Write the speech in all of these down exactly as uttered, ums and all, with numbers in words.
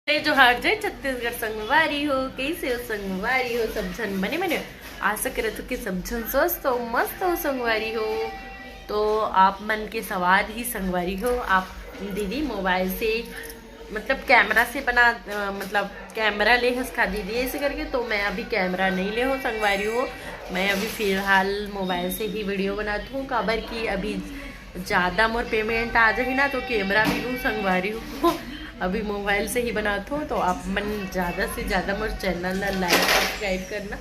जय जोहार, जय छत्तीसगढ़ संगवारी हो। कैसे हो संगवारी हो? सब झन बने बने हो? आशा करत हो कि सब झन स्वस्थ हो, मस्त हो संगवारी हो। तो आप मन के सवाल ही संगवारी हो, आप दीदी मोबाइल से मतलब कैमरा से बना, अ, मतलब कैमरा ले हस का दीदी ऐसे करके, तो मैं अभी कैमरा नहीं ले हो संगवारी हो। मैं अभी फिलहाल मोबाइल से ही वीडियो बनात हूँ, काबर कि अभी ज़्यादा मोर पेमेंट आ जाही ना तो कैमरा भी लूँ संगवारी हो। अभी मोबाइल से ही बनात हूँ, तो आप मन ज़्यादा से ज़्यादा मोर चैनल ला लाइक सब्सक्राइब करना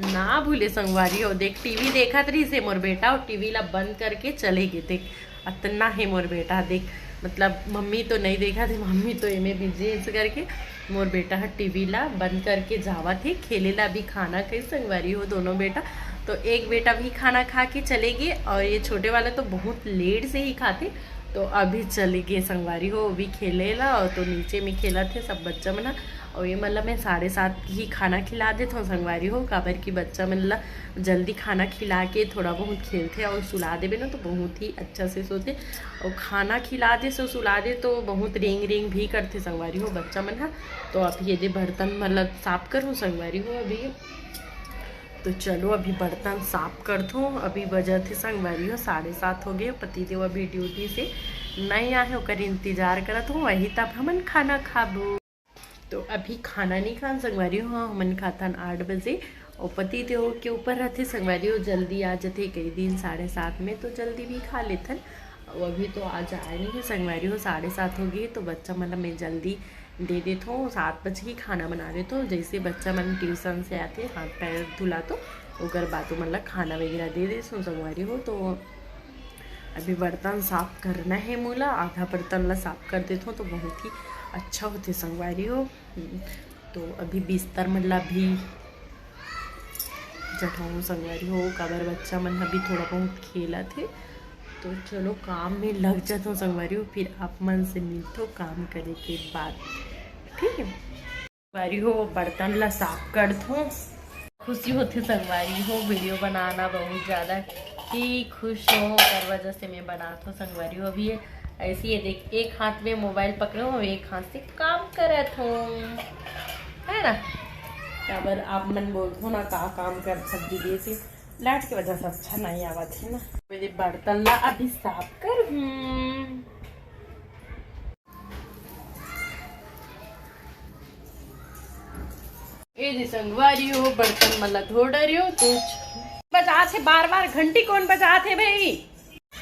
ना भूले संगवारी हो। देख टीवी देखत रहिस हे मोर बेटा, और टीवी ला बंद करके चले गे। देख अतना हे मोर बेटा, देख मतलब मम्मी तो नहीं देखत हे, मम्मी तो एमे बिजी हे, ऐसे करके मोर बेटा ह टीवी ला बंद करके जावत हे खेले ला। अभी खाना खाही संगवारी हो दोनों बेटा, तो एक बेटा भी खाना खा के चले गे और ये छोटे वाला तो बहुत लेट से ही खाथे, तो अभी चले गे संगवारी हो अभी खेले ला। और तो नीचे में खेलत हे सब बच्चा मन ह। और ये मतलब मैं साढ़े सात ही खाना खिला देत हूँ संगवारी हो, काबर कि बच्चा मन ला जल्दी खाना खिला के थोड़ा बहुत खेलथे और सुला देबे ना तो बहुत ही अच्छा से सोते। और खाना खिला दे सो सुला दे तो बहुत रेंग रेंग भी करथे संगवारी हो बच्चा मन ह। तो अभी ये दे बर्तन मतलब साफ करूँ संगवारी हो अभी। तो चलो अभी बर्तन साफ करथों। अभी बजत हे संगवारी हो साढ़े सात हो गए। पतिदेव अभी ड्यूटी से नहीं आए, ओकर इंतजार करत हूँ, वही तब हमन खाना खाबो। तो अभी खाना नहीं खान संगवारी हो, हमन खाथन आठ बजे। और पतिदेव के ऊपर रहथे संगवारी हो, जल्दी आ जथे कई दिन साढ़े सात में, तो जल्दी भी खा लेथन। और अभी तो आज आए नहीं है संगवारी हो, साढ़े सात हो गई, तो बच्चा मन ला मैं जल्दी दे देथों, सात बजे ही खाना बना देथों। जैसे बच्चा मन ट्यूशन से आथे, हाथ पैर धुला तो ओकर बाद ओमन ला खाना वगैरह दे देथों संगवारी हो। तो अभी बर्तन साफ करना है मोला, आधा बर्तन ला साफ कर देथों तो बहुत ही अच्छा होथे संगवारी हो। तो अभी बिस्तर मन ला भी जठाऊँ संगवारी हो, काबर बच्चा मन अभी थोड़ा बहुत खेलत हे। तो चलो काम में लग जाथों संगवारी हो, फिर आप मन से मिलथों काम करे के बाद, ठीक है संगवारी हो। बर्तन ला साफ करथों। खुशी होथे संगवारी हो, वीडियो बनाना बहुत ज़्यादा ही खुश हो, ओकर वजह से मैं बनाथों संगवारी हो। अभी ऐसी ये देख, एक हाथ में मोबाइल पकड़े हो, एक हाथ से काम करत हो, है ना? काबर आप मन बोलथो ना, का काम कर सब दीदी से, लाइट के वजह से अच्छा नहीं आवत है ना। मेरे बर्तन ला अभी साफ कर हूँ। ए जी संगवारी हो, बर्तन मन ला धो डरे हो। तो बजात हे बार बार घंटी, कौन बजात हे भाई?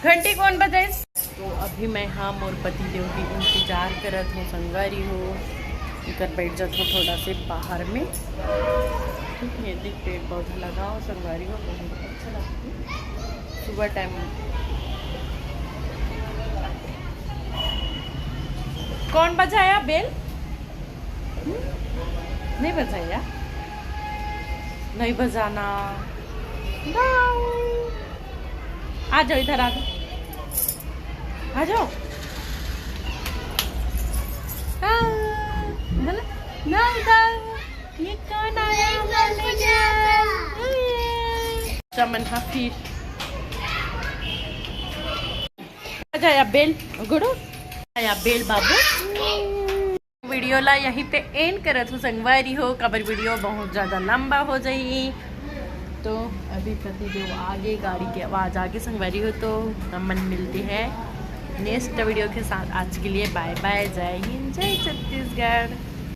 घंटी कौन बजाइस? तो अभी मैं हाँ मोर पति देव के इंतजार करत हूँ संगवारी हो। इकर बैठ जात हूँ थोड़ा से बाहर में। ठीक है, देख पेड़ पौधा लगाओ संगवारी हो, बहुत अच्छा लगता है सुबह टाइम। कौन बजाया बेल? हम्म? नहीं बजाया, नहीं बजाना। आ जाओ इधर, आ जाओ, आ जाओ। हाँ, बोलो, ना इधर। ये कौन आया हमारे घर? चमन का फिर। आ जाया बेल, गुड़ू। आया बेल बाबू। वीडियो ला यहीं पे एंड करत हूँ संगवारी हो, काबर वीडियो बहुत ज़्यादा लंबा हो जाई। तो अभी पति देव आगे, गाड़ी की आवाज़ आगे संगवारी हो, तो हमन मिलते हैं नेक्स्ट वीडियो के साथ। आज के लिए बाय बाय, जय हिंद, जय छत्तीसगढ़।